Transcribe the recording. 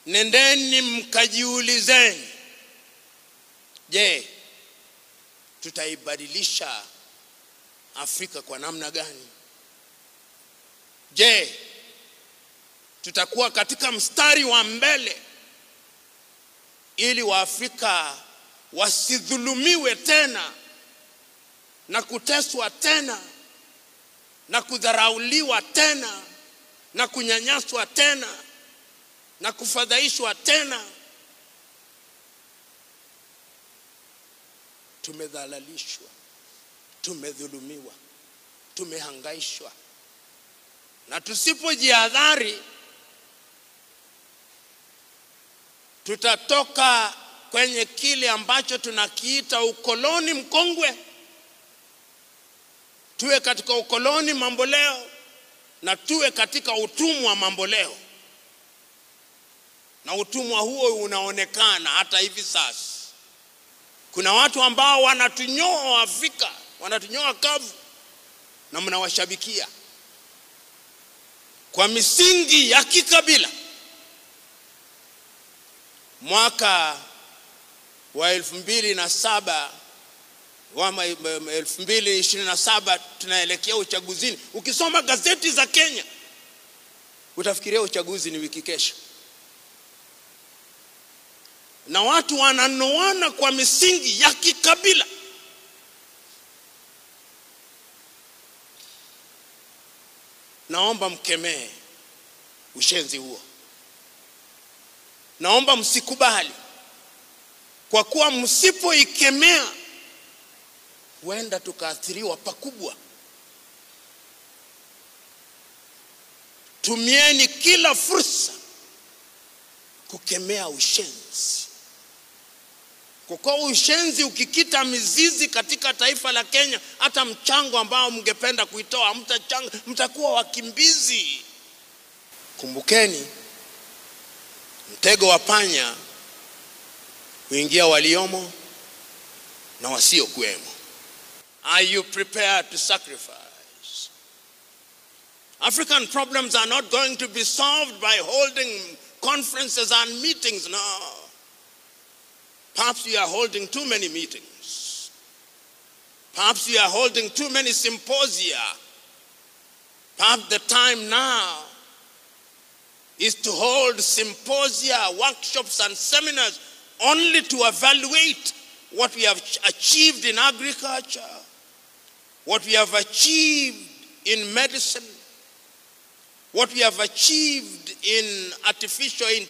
Nendeni mkajiulizeni, je, tutaibadilisha Afrika kwa namna gani? Je, tutakuwa katika mstari wa mbele ili Waafrika wasidhulumiwe tena na kuteswa tena na kudharauliwa tena na kunyanyaswa tena na kufadhaishwa tena? Tumedhalalishwa, tumedhulumiwa, tumehangaishwa, na tusipojihadhari tutatoka kwenye kile ambacho tunakiita ukoloni mkongwe, tuwe katika ukoloni mamboleo na tuwe katika utumwa mamboleo. Na utumwa huo unaonekana hata hivi sasa. Kuna watu ambao wanatunyoa Afrika, wanatunyoa kavu, na mnawashabikia kwa misingi ya kikabila. Mwaka wa 2007 wama 2027 tunaelekea uchaguzini. Ukisoma gazeti za Kenya utafikiria uchaguzi ni wiki kesho. Na watu wananoana kwa misingi ya kikabila. Naomba mkemee ushenzi huo. Naomba msikubali, kwa kuwa msipoikemea huenda tukaathiriwa pakubwa. Tumieni kila fursa kukemea ushenzi. Kwa kuwa ushenzi ukikita mizizi katika taifa la Kenya, hata mchango ambao mngependa kuitoa mtachanga, mtakuwa wakimbizi. Kumbukeni, mtego wa panya huingia waliomo na wasiokuwemo. Are you prepared to sacrifice? African problems are not going to be solved by holding conferences and meetings, no. Perhaps we are holding too many meetings. Perhaps we are holding too many symposia. Perhaps the time now is to hold symposia, workshops, and seminars only to evaluate what we have achieved in agriculture, what we have achieved in medicine, what we have achieved in artificial intelligence.